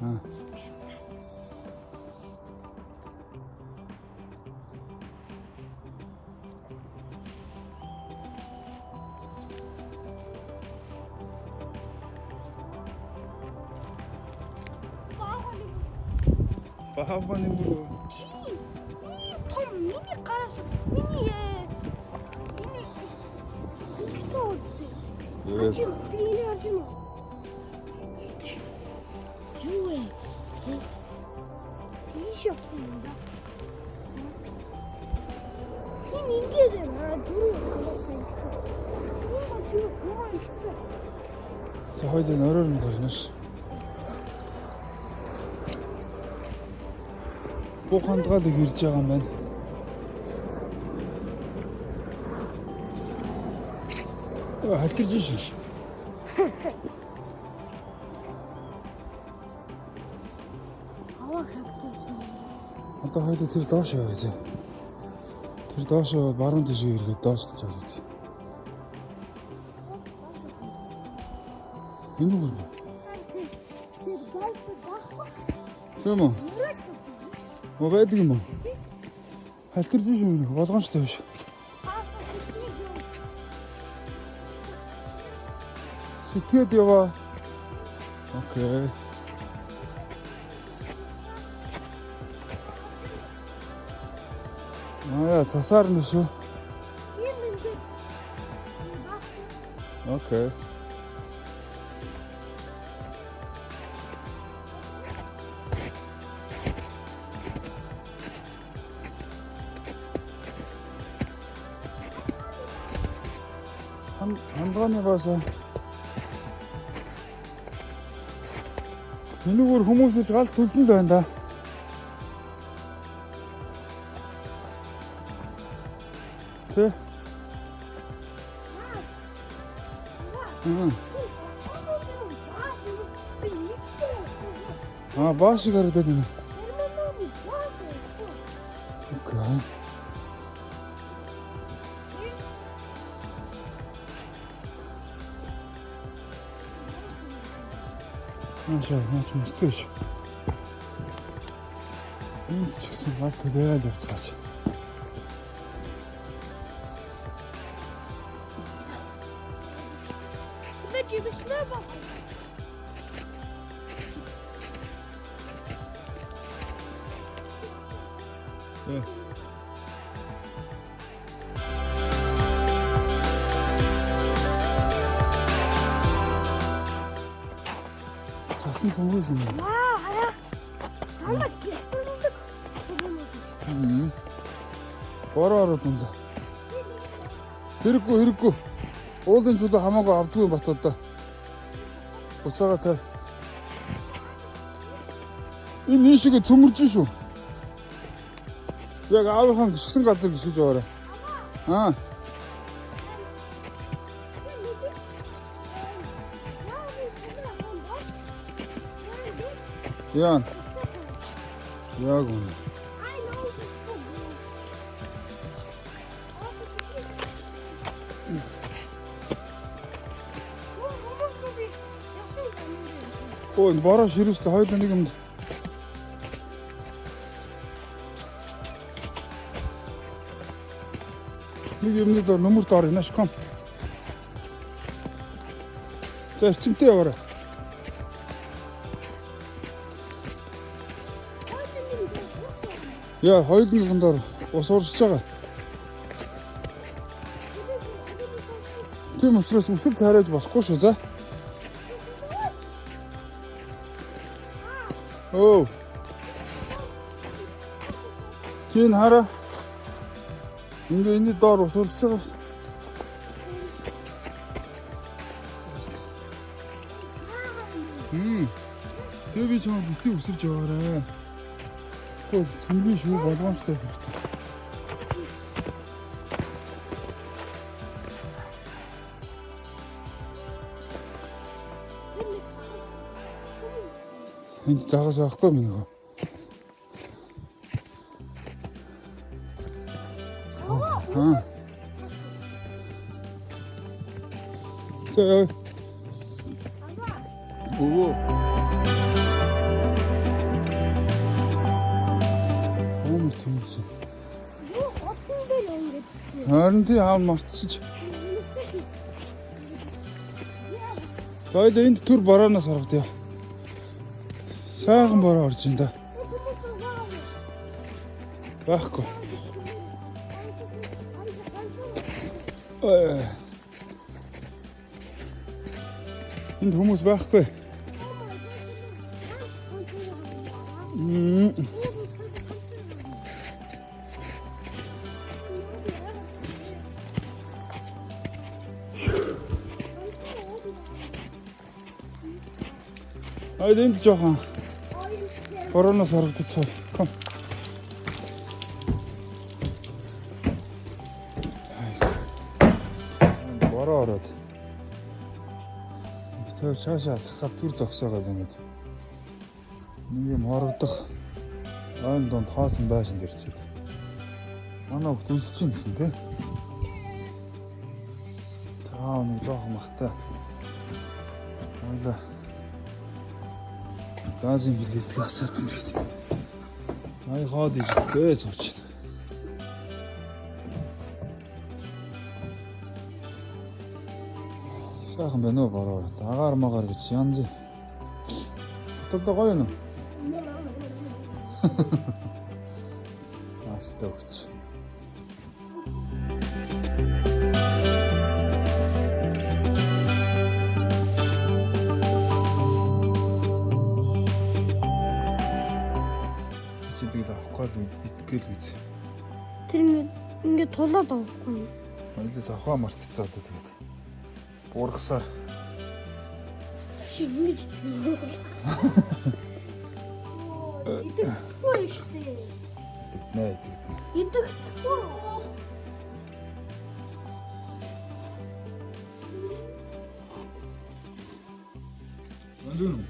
Аа. Баавганы бүр. Ийм том миний гараас миний энэ хэцүү үстэй. Yes. Тэр энэ харж байна уу? Юу вэ? Ийш явах юм да. Энэ ингээд байна. Дөрөв хамаатай хэцүү. Энэ бол юу гоо хэцүү. За хоёул энэ оройр нь гарна ш. Буг хандгаал их ирж байгаа юм байна. Халтирж шин. Аваа хавтсан. Одоо хоёул тэр доош яваа гэж. Тэр доош яваад баруун тишээ эргээд доошлж яваа гэж. Энэ үү? Тэр гайх байхгүй. Тийм үү? Мө байдаг юм уу? Халтирж шин болгоомжтой биш. Сэтгээд яваа. Окей. Аа, цасаар нь шүү. Ийм ингээд байхгүй. Окей. Хандгааны баасаа. Энэгээр хүмүүсээс гал төлсөн л байна да. Тэ? Аа. Аа, бааш шиг харагдаад байна. Окей. Наашаа, наач мөстэй ш. Энд ч гэсэн гал төлөөл явцгаач. Цасан цөмгөөс юм. Вау, хараа. Намайг гэртэлдэг чугуунууд. Бороо ороод унлаа. Хэрэггүй, хэрэггүй. Уулын чулуу хамаагүй авдгүй юм Батул да. Буцаага тай. Энэ нийшиг цөмөрж шүү. Яг аавынхаа гიშгсэн газар гიშгэж яваарай. Аа. Яа. Яг үнэ. Өө энэ бороо ширүүслээ хоёулаа нэг юмд. Нэг юмны дор нүмерт ор инаш ком. За эрчимтэй яваарай. Яа, хоёулын дор ус урсж байгаа. Тийм учраас үсэл тариаж болохгүй шүү за. Өө. Чинь хараа. Ингээ энэ доор ус урсж байгаа. Тэгээ би чамаа бити үсэрч яваарай. Тэгвэл цэмгийн шүү болгоомжтой байх хэрэгтэй. Энд загас байхгүй юм нөгөө. Аа. За. Өвөө. Ямар цэвэрлж. Юу хотон дээр ингэж. Харин тий аав мартчих. За хоёул энд төр борооноос оргодъё. Сайхан бороо орж ин да. Байхгүй. Э. Энд хүмүүс байхгүй. Мм. Хоёул энд жоохон борооноос оргодцоо. Ком. Бороо ороод. Тэр цаашаа алхахад түр зогсоогоод ингээд нэг юм хорогдох ойн дунд хоосон байшинд ирчээд. Манай хөлт үлсэж чинь гэсэн тий. Таа нэг жоохон махтай. Ойлаа. Газын билетийг асаацсан тэгэхэд. Ай хоол идэхгүй сууч. Сайхан байна уу бороо. Агаар магаар гэж янз. Баталда гоё юм уу? Аста өгч. Чи тэгэл авахгүй л идэхгүй л үз. Тэр ингэ ингэ тулаад байгаа байхгүй юу? Хоёлаас авахаа мартцаа одоо тэгээд. Буурхасаар Чи ингэж итгэв. Идэхгүй шүү дээ. идэгдэнэ идэгдэнэ. Идэхгүй. Өндөр үү?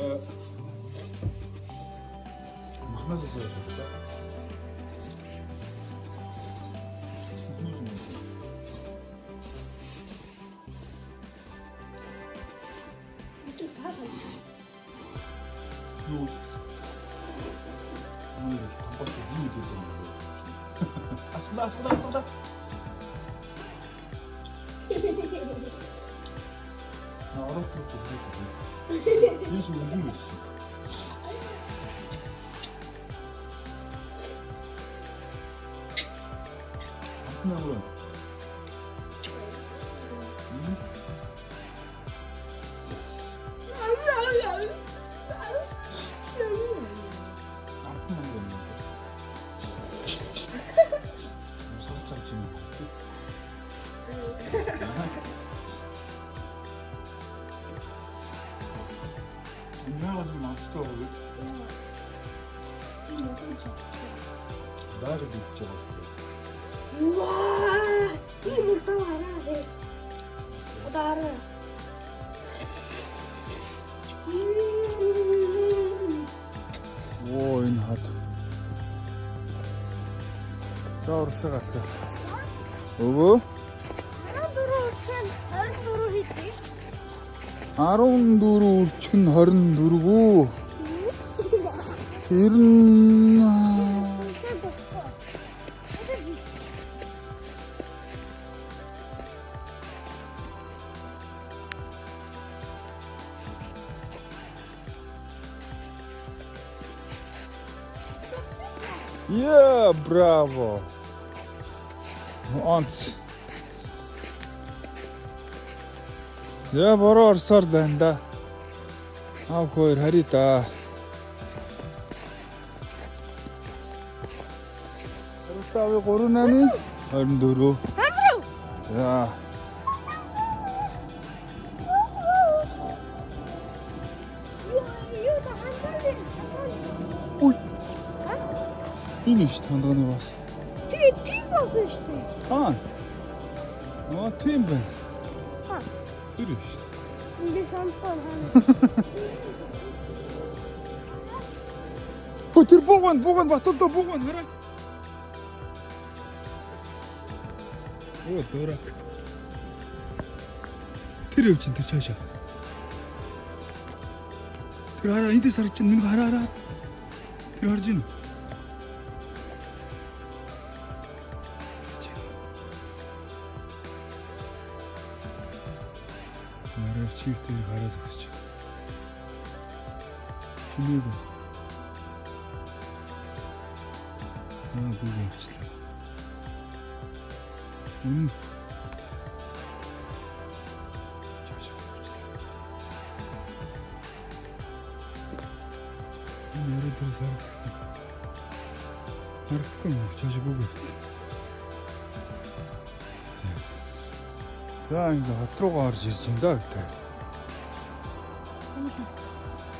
Э Махнаас сая за. Сүхнүүс юм. Юу? Юу? Тамбас юу гэдэг юм бэ? Асгала асгала асгала. Орох руу зүггүй. Би зүггүй юм. Амтна уу? Амтна уу? Мусалцаа чи юм. Яагаад юм амттай вэ? Байгаль идэж байгаа шүү дээ. Ваа! Би мөрдөө хараа. Одоо хараа. Оо энэ хад. За урагшаа гасгаас. Өвөө 14 үрчхэн 24 хийдэг. 14 үрчг нь 24 үү? 90 Yeah, браво. Онц. За бороо орсоор л байна да. Аав хоёр харъя да. Хариултаа 3 8 24. За. Юу та хандаа. Үй. Энэ шүү хандганы бас. Тэгээ тийм болсон шүү дээ. Аа. Аа тийм байна. Ха. Тэр шүү. Би санахгүй хаа. Хөө тэр бууган бууган Баталдаа бууган хараа. Оо дурак. Тэр яв чинь тэр цаашаа. Тэр хараа эндээс харж чинь минь хараа хараа. Тэр харж байна. Нараа чиг дээр гараа зогсож байна. Чимээгүй. Аа гүг явчлаа. Мм. Чаашаа явчлаа. Энэ өрөө дээрээс харагдахгүй. Харагдахгүй юм чаашаа гүг явчихсан. За. За ингээ хот руугаа орж ирж байна да гэдэг.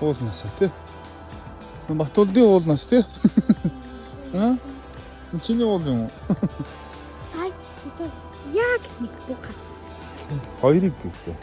Уулнасаа тий. Батулдын уулнаас тий. Аа? Чиний уул юм уу? Сая тэр яг нэг бүх гарсан. Хоёрыг гэжтэй.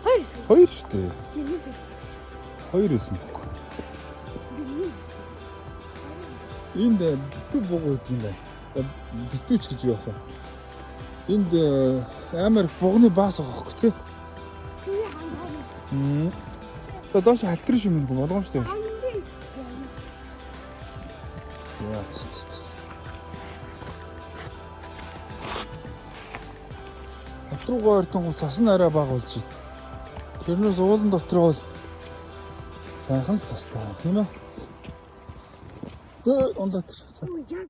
Хоёр шүү. Хоёр шүү дээ. Миний би. Хоёр байсан бок. Энд битүү буг байт юм байна. За, Битүүч гэж юу яах вэ? Энд амар бугны баас байгаа хөөе тий. Чиний хангаа. Мм. За доош халтрын шим юм болгоомжтой юм шиг. За за за, за. Хот руугаа ойртонгууд сас нь арай бага болж байна. Тэрнээс уулан дотор бол сайхан л цастай байна, тийм ээ. Унлаатар. За. Яг